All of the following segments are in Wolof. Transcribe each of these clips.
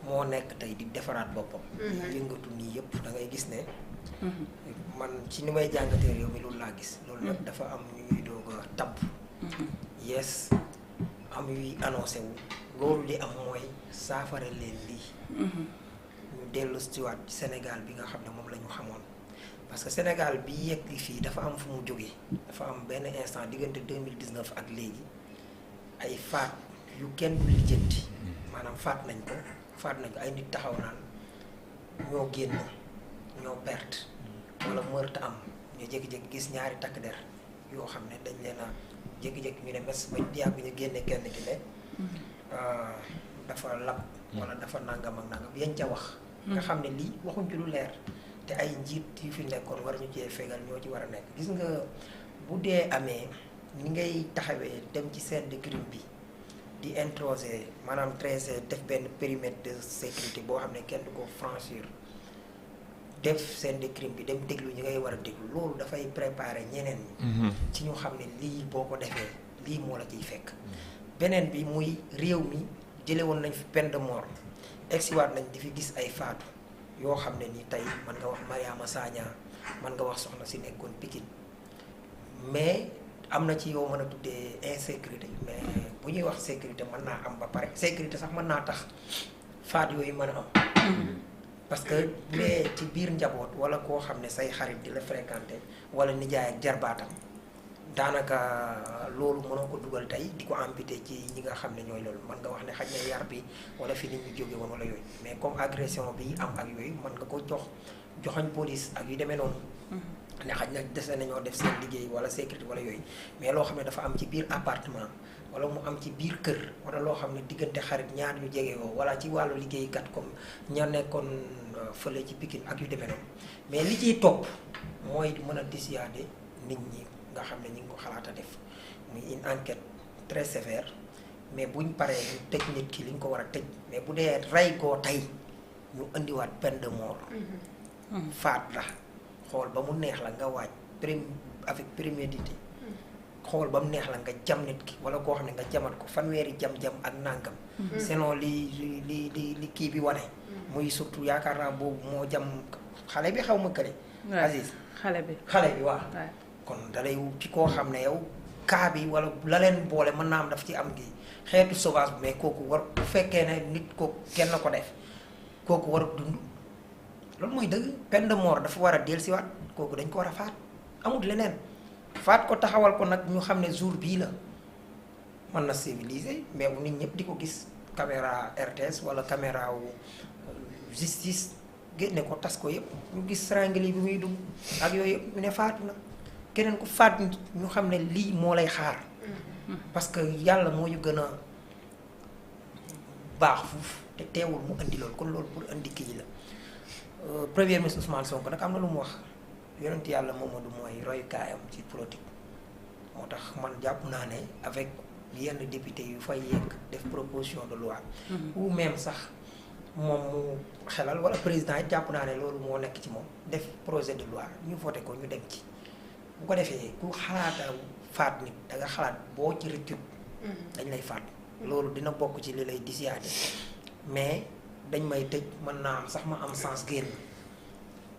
moo nekk tey di defaraat boppam. yëngatu nii yëpp da ngay gis ne. man ci ni may jàngatee réew mi loolu laa gis. loolu nag dafa am ñuy doog a tabb. yes am yuy annoncé wu. loolu li am mooy saafara leen lii. ñu dellu siwaat ci Sénégal bi nga xam ne moom la ñu xamoon. parce que Sénégal bi yegg fii dafa am fu mu jógee. dafa am benn instant diggante 2019 ak léegi ay faat yu kenn du lijjanti. maanaam faat nañ ko ay nit taxaw naan ñoo génn ñoo perte. wala meurtre am ñu jékki-jékki gis ñaari takk der yoo xam ne dañ leen a jékki-jékki ñu ne mes ba yàgg ñu génne kenn ki ne. dafa lab. wala dafa nangam ak nangam yañ ca wax. nga xam ne lii waxuñ ci lu leer. te ay njiit yu fi nekkoon war ñu cee fegal ñoo ci war a nekk gis nga bu dee amee ni ngay taxawee dem ci scène de crime bi di introsé maanaam tracé def benn périmètre de sécurité boo xam ne kenn du ko franchir def scène de crime bi dem déglu ñi ngay war a déglu loolu dafay préparer ñeneen ñi. ci ñu xam ne lii boo ko defee lii moo la ciy fekk. beneen bi muy réew mi jële woon nañ fi peine de mort egsiwaat nañ di fi gis ay faatu. yoo xam ne ni tey mën nga wax Mariama Sagna mën nga wax soxna si nekkoon Pikine mais am na ci yoo mën a tuddee insécurité mais bu ñuy wax sécurité mën naa am ba pare sécurité sax mën naa tax faat yooyu mën a am. parce que bu dee ci biir njaboot wala koo xam ne say xarit di la fréquenté wala nijaay ak jarbaatam daanaka loolu mënoo ko dugal tey di ko amputé ci ñi nga xam ne ñooy loolu mën nga wax ne xaj na yar bi wala fi nit ñu jóge woon wala yooyu mais comme agression bi am ak yooyu mën nga ko joxañ police ak yu demee noonu. ne xaj na dese nañoo def seen liggéey wala sécurité wala yooyu mais loo xam ne dafa am ci biir appartement wala mu am ci biir kër wala loo xam ne diggante xarit ñaar ñu jege woo wala ci wàllu liggéeykat comme ña nekkoon fële ci Pikine ak yu demee noonu mais li ciy topp mooy mën a dissuader nit ñi. nga xam ne ñu ngi ko xalaat a def muy une enquête très sévère mais buñ paree ñu tëj nit ki li ñu ko war a tëj mais bu dee rey koo tey ñu indiwaat peine de mort. faat la xool ba mu neex la nga waaj avec prémédité xool ba mu neex la nga jam nit ki wala koo xam ne nga jamat ko fanweeri jam-jam ak nàngam. sinon li kii bi wane. muy surtout yaakaar naa boobu moo jam xale bi xaw ma kële. Aziz xale bi waaw. kon dalay ci koo xam ne yow cas bi wala la leen boole mën naa am daf ci am gi xeetu sauvage mais kooku war bu fekkee ne nit ko kenn ko def kooku war a dund loolu mooy dëgg peine de mort dafa war a dellusiwaat kooku dañ ko war a faat amul leneen faat ko taxawal ko nag ñu xam ne jour bii la mën na civiliser mais bu nit ñëpp di ko gis caméra RTS wala caméra wu justice génne ko tas ko yëpp ñu gis strangle bi muy dugg ak yooyu yëpp ñu ne faatu na keneen ku faat ñu xam ne lii moo lay xaar parce que yàlla moo ñu gën a baax fuuf te teewul mu indi loolu kon loolu pour indi kii la premier ministre Ousmane Sonko nag am na lu mu wax yonent yàlla Momadou mooy royukaayam ci politique moo tax man jàpp naa ne avec yenn député yu fay yegg def proposition de loi ou même sax moom mu xelal wala président yi jàpp naa ne loolu moo nekk ci moom def projet de loi ñu voté ko ñu dem ci bu ko defee ku xalaata faat nit da nga xalaat boo ci rëccut dañ lay faat loolu dina bokk ci li lay dissuader mais dañ may tëj mën naa am sax ma am sens génn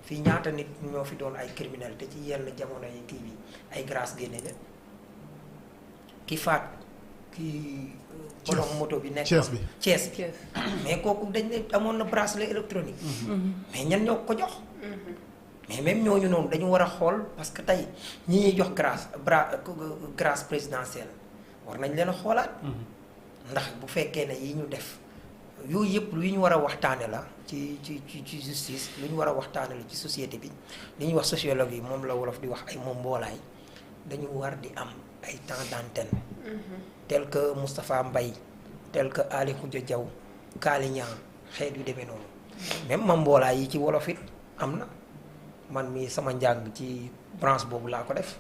fii ñaata nit ñoo fi doon ay criminel te ci yenn jamono yi kii bi ay grâce génne leen ki faat ki borom moto bi nekk Thiès bi mais kooku dañ ne amoon na bracelet électronique mais ñan ñoo ko jox mais même ñooñu noonu dañu war a xool parce que tey ñi ñuy jox grâce présidentielle war nañ leen a xoolaat ndax bu fekkee ne yi ñu def yooyu yëpp lu ñu war a waxtaane la ci justice lu ñu war a waxtaane la ci société bi li ñuy wax sociologue yi moom la wolof di wax ay moom mboolaay dañu war di am ay temps d'antenne tel que Moustapha Mbaye tel que Ali Khoudia Diaw Kaali Niang xeet yu demee noonu même ma mboolaay yi ci wolof it am na man mii sama njàng ci branche boobu laa ko def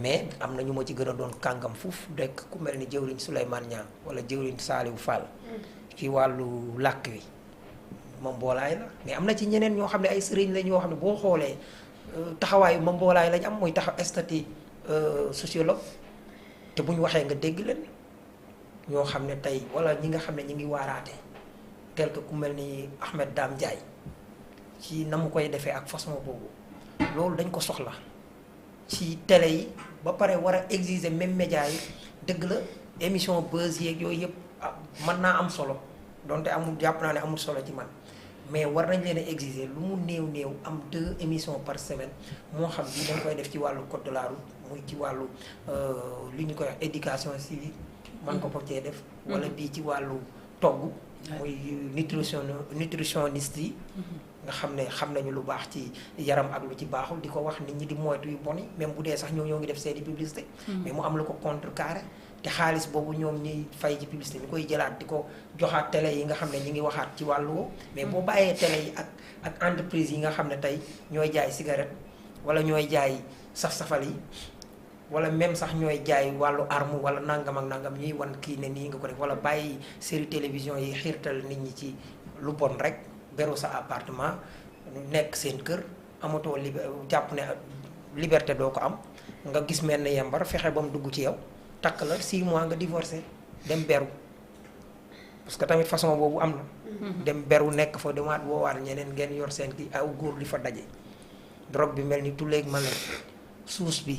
mais am na ñu ma ci gën a doon kàngam fuuf dekk ku mel ni jëwriñ Souleymane Niang wala jëwriñ Saliou Fall ci wàllu làkk wi ma mboolaay la mais am na ci ñeneen ñoo xam ne ay sëriñ lañ yoo xam ne boo xoolee taxawaayu ma mboolaay lañ am mooy taxaw statut sociologue te bu ñu waxee nga dégg leen ñoo xam ne tey wala ñi nga xam ne ñi ngi waaraate tel que ku mel ni Ahmed Dame Ndiaye ci na mu koy defee ak façon boobu loolu dañ ko soxla ci télé yi ba pare war a exiger même média yi dëgg la émission buzz yeeg yooyu yëpp mën naa am solo donte amul jàpp naa ne amul solo ci man mais war nañ leen a exiger lu mu néew am 2 émissions par semaine moo xam bi dañ koy def ci wàllu code de la route muy ci wàllu li ñu koy wax éducation civique man ko cee def wala bii ci wàllu togg muy nutritionniste yi nga xam nañu lu baax ci yaram ak lu ci baaxul di ko wax nit ñi di moytu yu bon yi même bu dee sax ñoo ngi def seeni publicité mais mu am lu ko contrecarré te xaalis boobu ñoom ñuy fay ci publicité ñu koy jëlaat di ko joxaat télé yi nga xam ne ñu ngi waxaat ci wàllu woo mais boo bàyyee télé yi ak entreprise yi nga xam ne tey ñooy jaay cigarette wala ñooy jaay saf-safal yi wala même sax ñooy jaay wàllu arme wala nangam ak nangam ñuy wan kii ne nii nga ko def wala bàyyi série télévision yi xiirtal nit ñi ci lu bon rek beru sa appartement nekk seen kër amatoo jàpp ne liberté doo ko am nga gis mel ne yembar fexe ba mu dugg ci yow takk la 6 mois nga divorcé dem beru parce que tamit façon boobu am na dem beru nekk fa demaat woowaat ñeneen ngeen yor seen kii aw góor di fa daje drogue bi mel ni tuleeg ma la suus bi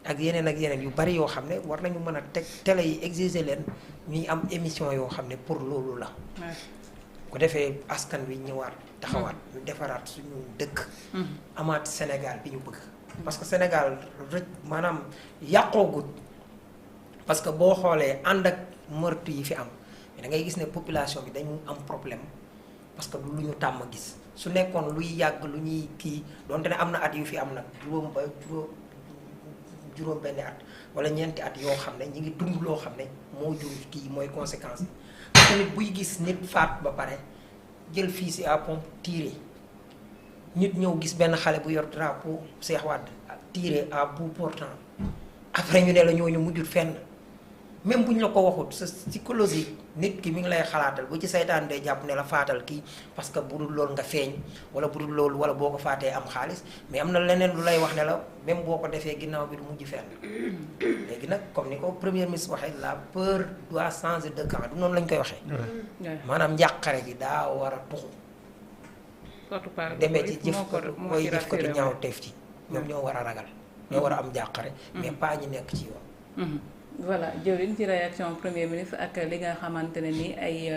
ak yeneen yu bari yoo xam ne war nañu mën a teg télé yi exiger leen ñuy am émission yoo xam ne pour loolu la ku defee askan wi ñëwaat taxawaat ñu defaraat suñu dëkk amaat Sénégal bi ñu bëgg parce que Sénégal rëcc maanaam yàqoogut parce que boo xoolee ànd ak meurtre yi fi am da ngay gis ne population bi dañu am problème parce que lu ñu tàmm gis su nekkoon luy yàgg lu ñuy kii donte ne am na at yu fi am nag juróom benn at wala ñeenti at yoo xam ne ñi ngi dund loo xam ne moo jur kii mooy conséquence yi tamit buy gis nit faat ba pare jël fusil à pompe tiré nit ñëw gis benn xale bu yor drapeau Cheikh Wade tiré à bout portant après ñu ne la ñooñu mujjul fenn même bu ñu la ko waxut sa psychologique nit ki mi ngi lay xalaatal bu ci saytaan day jàpp ne la faatal kii parce que bu dul loolu nga feeñ wala bu dul loolu wala boo ko faatee am xaalis mais am na leneen lu lay wax ne la même boo ko defee ginnaaw bi du mujj fenn léegi nag comme ni ko premier ministre waxee la peur doit changer de camp du noonu lañ koy waxee maanaam njàqare gi daa war a tuxu demee ci jëf mooy jëf ko di ñaaw teef ci ñoom ñoo war a ragal ñoo war a am njàqare mais pas ñi nekk ci yoon voilà jëwriñ ci réaction premier ministre ak li nga xamante ne ni ay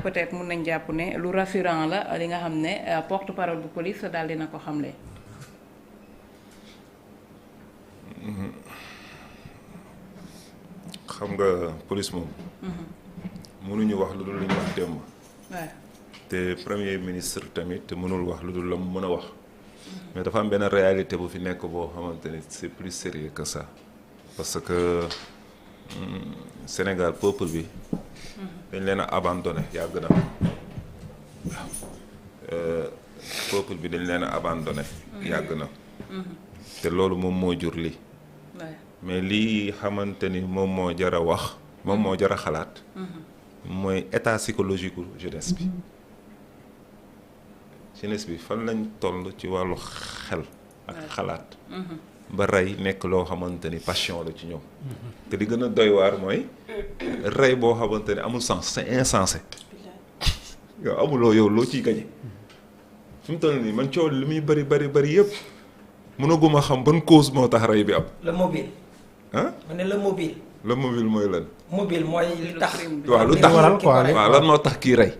peut-être mun nañ jàpp ne lu rassurant la li nga xam ne porte-parole bu police daal dina ko xamle. xam nga police moom. mënuñu wax lu dul li ñu wax démb. te premier ministre tamit mënul wax lu dul la mu mën a wax. mais dafa am benn réalité bu fi nekk boo xamante ni c'est plus sérieux que ça parce que. Sénégal peuple bi dañ leen a abandonné yàgg na waaw peuple bi dañ leen a abandonné yàgg na te loolu moom moo jur lii mais lii xamante ni moom moo jar a wax moom moo jar a xalaat mooy état psychologique u jeunesse bi fan lañ toll ci wàllu xel ak xalaat ba rey nekk loo xamante ni passion la ci ñoom te li gën a doy waar mooy rey boo xamante ni amul sens c'est insensé yow amuloo yow loo ciy gañe fi mu toll nii man coow li muy bari yëpp mënaguma xam ban cause moo tax rey bi am. le mobile. ah ma ne le mobile. le mobile mooy lan. mobile mooy li tax. waaw lu tax waaw lan moo tax kii rey.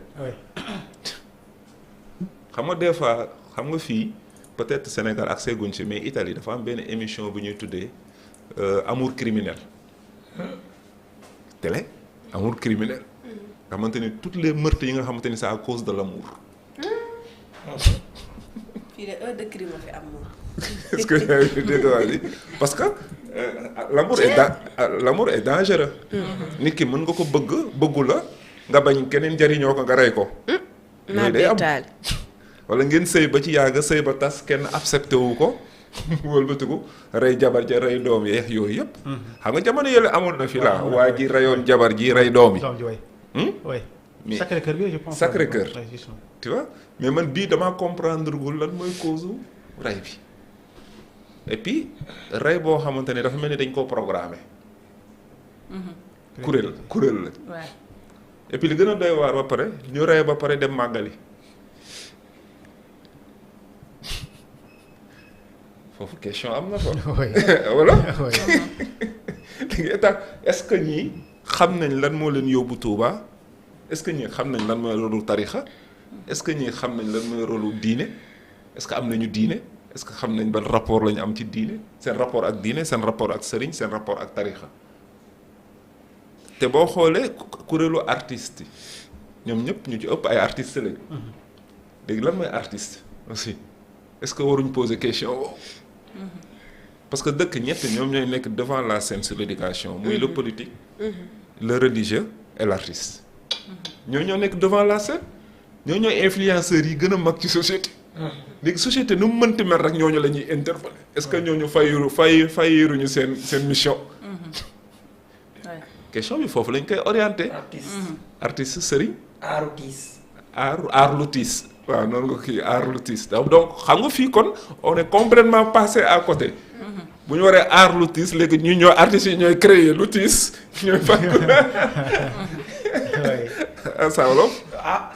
xam nga des fois xam nga fii. peut-être Sénégal ak seguñ si mais Italie dafa am benn émission bu ñuy tuddee amour criminel télé amour criminel nga xamante ni toutes les meurtres yi nga xamante ni c'est à cause de l'amour. fii de heure de crime fi am moom. est-ce que yaa ngi dégg waa ji parce que l'amour est dangereux. nit ki mën nga ko bëggu la nga bañ keneen jariñoo ko nga rey ko. yooyu day am wala ngeen sëy ba ci yàgg sëy ba tas kenn accepté wu ko wëlbatiku rey jabar ja rey doom yeex yooyu yëpp. xam nga jamono yële amoon na fi la waa ji reyoon jabar ji rey doom yi. mais Sacré-Cœur bi je pense. Sacré-Cœur tu vois mais man bii damaa comprendre gul lan mooy cause rey bi et puis rey boo xamante ne dafa mel ni dañ koo programmé. kuréel la. et puis li gën a doy waar ba pare ñu rey ba pare dem màggali foofu question am na fa. voilà. est-ce que ñii xam nañ lan moo leen yóbbu Touba est-ce que ñii xam nañ lan mooy rôlu tarixa est-ce que ñii xam nañ lan mooy rôlu diine est-ce que am nañu diine est-ce que xam nañ ban rapport la ñu am ci diine seen rapport ak diine seen rapport ak sëriñ seen rapport ak tarixa te boo xoolee kuréelu artistes yi ñoom ñëpp ñu ci ëpp ay artistes lañ. léegi lan mooy artiste aussi est-ce que waruñ poser question boobu. parce que dëkk ñett ñoom ñooy nekk devant la scène sur l'éducation muy le politique le religieux et l'artiste ñoo ñoo nekk devant la scène ñoo ñooy influenceurs yi gën a mag ci société léegi société nu mu mënti mel rek ñooñu la ñuy interpeller est-ce que ñooñu fayiruñu seen mission question bi foofu lañ koy orienté artiste sëriñ aar lu tiis waaw noonu nga kii aar lu tiis donc xam nga fii kon on est complètement passé à côté bu ñu waree aar lu tiis léegi ñu ñoo artistes yi ñooy créer lu tiis ñooy fàq ça wolof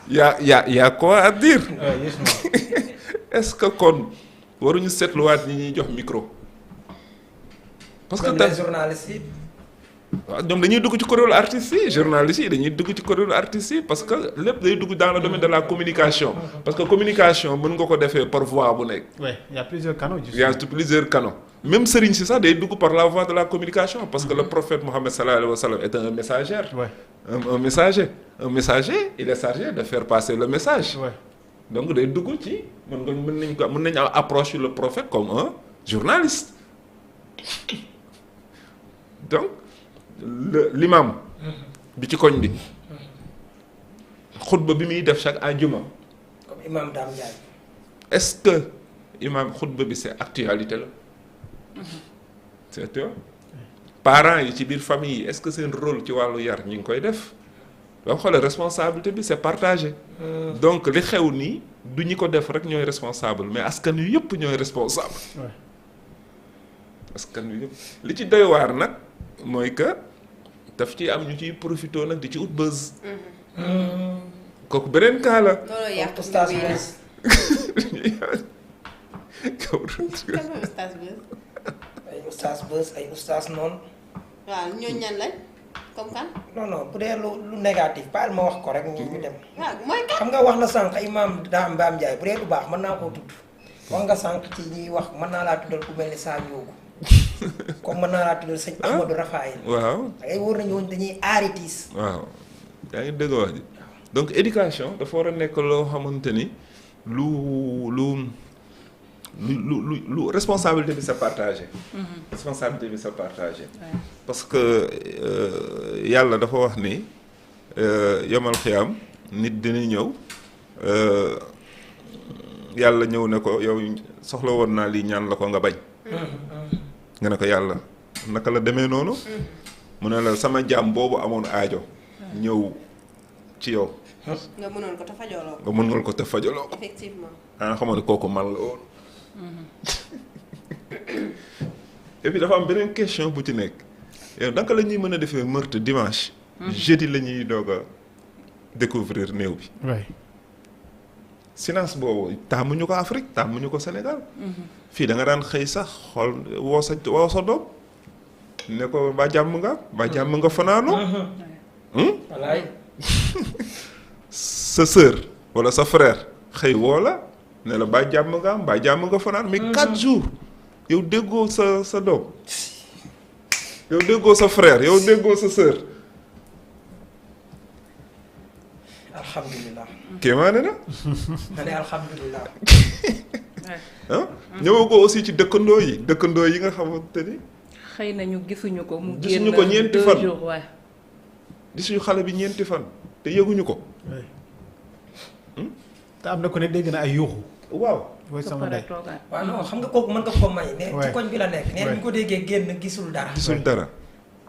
y a quoi à dire est-ce que kon waruñu seetluwaat ñi ñuy jox micro parce que les journalistes yi waaw ñoom dañuy dugg ci kuréelu artistes yi journalistes yi dañuy dugg ci kuréelu artistes yi parce que lépp day dugg dans le domaine de la communication parce que communication mën nga ko defee par voie bu nekk. oui il y a plusieurs canaux. il y a plusieurs canaux même sëriñ si sax day dugg par la voie de la communication parce que le prophète Mohammed sallallahu alayhi wa sallam est un messager. Ouais. un messager. Un messager il est chargé de faire passer le message. Ouais. donc day dugg ci mën nañu approche le prophète comme un journaliste donc. L'imam bi ci koñ bi xutba bi muy def chaque àjjuma comme imam Dame Ndiaye est-ce que imam xutba bi c'est actualité la c'est toi parents yi ci biir famille yi est-ce que seen rôle ci wàllu yar ñi ngi koy def doo xoolee responsabilité bi c'est partagé donc li xew nii du ñi ko def rek ñooy responsable mais askan wi yëpp ñooy responsable askan wi yëpp li ci doy waar nag mooy que daf ci am ñu ciy profité nag di ci ut buzz. kooku beneen cas la. looloo yàq oustaz bi buzz. ay oustaz buzz ay oustaz noonu. waaw ñooñu ñan lañ comme kan. non bu dee lu négatif baal ma wax ko rek ñu dem. waaw mooy kan. xam nga wax na sànq imam Dame Ndiaye bu dee lu baax mën naa koo tudd. wax nga sànq ci ñuy wax mën naa laa tuddal ku mel ni Sa Ndiogou. comme mën naa laa tuddal sëñ Ahmadou Rafaïl. waaw da ngay wóor nañu dañuy aaritis. waaw yaa ngi dëgg wax ji donc éducation dafa war a nekk loo xamante ni lu responsabilité bi c'est partagé. responsabilité bi c'est partagé. parce que yàlla dafa wax ni yomal xiyam nit dina ñëw yàlla ñëw ne ko yow soxla woon naa lii ñaan la ko nga bañ. nga ne ko yàlla naka la demee noonu. mu ne la sama jaam boobu amoon aajo. ñëw ci yow. nga mënoon ko te fajaloo ko. nga mënoon ko te fajaloo ko. effectivement. xam nga ne kooku man la woon. et puis dafa am beneen question bu ci nekk yow naka la ñuy mën a defee meurtre dimanche. jeudi la ñuy doog a découvrir néew bi. silence boobu taamuñu ko Afrique taamuñu ko Sénégal. fii da nga daan xëy sax xool woo sa doom ne ko ba jàmm nga fanaanoo. walaay. sa sœur wala sa frère xëy woo la ne la ba jàmm nga fanaan mais 4 jours yow déggoo sa doom yow déggoo sa frère yow déggoo sa sœur. alhamdulilah. kéemaane na. ma ne alhamdulilah. ñëwoo ko aussi ci dëkkandoo yi nga xamante ni. xëy na ñu gisuñu ko. mu génn gisuñu ko ñeenti fan 2 jours waaye. gisuñu xale bi ñeenti fan te yëguñu ko. te am na ko ne dégg na ay yuuxu. waaw. mooy sama ndey. waaw non xam nga kooku mën nga ko may. ne ci koñ bi la nekk. nee nañu ko déggee génn gisul dara. gisul dara.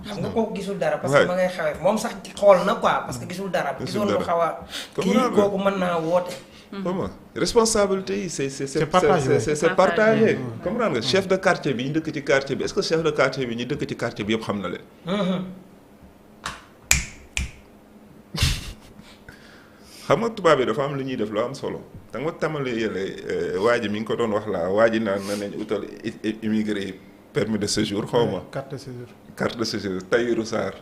xam nga kooku gisul dara. parce que ma ngay xawee moom sax xool na quoi parce que gisul dara. gisoon lu xaw a kii kooku mën naa woote. comment responsabilité yi c'est partagé. comprendre nga chef de quartier bi ñu dëkk ci quartier bi est-ce que chef de quartier bi ñu dëkk ci quartier bi yëpp xam na leen. xam nga tubaab yi dafa am lu ñuy def lu am solo da nga tamale yële waa ji mi ngi ko doon wax laa waa ji naan na nañ utal immigré yi permis de séjour xaw ma carte de séjour Tahirou Sarr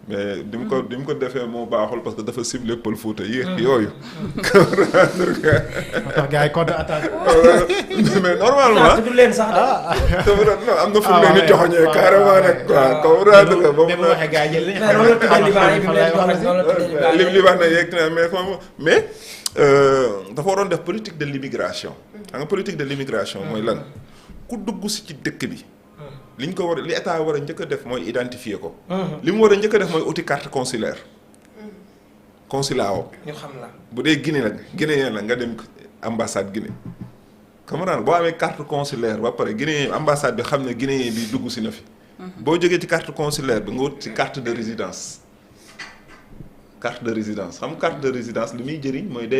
mais di mu ko defee moo baaxul parce que dafa ciblé Pël Fuuta yi yooyu comprendre nga moo tax gars yi contre attaque mais normalement tudd leen sax non am na fu mu leen di joxoñee carrément nag quoi comprendre nga ba mu waxee gars yi mais loolu la tuddee Liban yi bi mu leen jox rek loolu la tuddee Liban yi Liban na yeeg mais dafa waroon def politique de l'immigration xam nga politique de l'immigration mooy lan ku dugg si ci dëkk bi li ñu ko war li état war a njëkk a def mooy identifier ko li mu war a njëkk a def mooy uti carte consulaire consulat o ñu xam la bu dee Guinée la Guinéen la nga dem ambassade Guinée comprendre boo amee carte consulaire ba pare Guinée ambassade bi xam ne Guinéen bi dugg si na fi boo jógee ci carte consulaire bi nga wut ci carte de résidence xam carte de résidence li muy jëriñ mooy day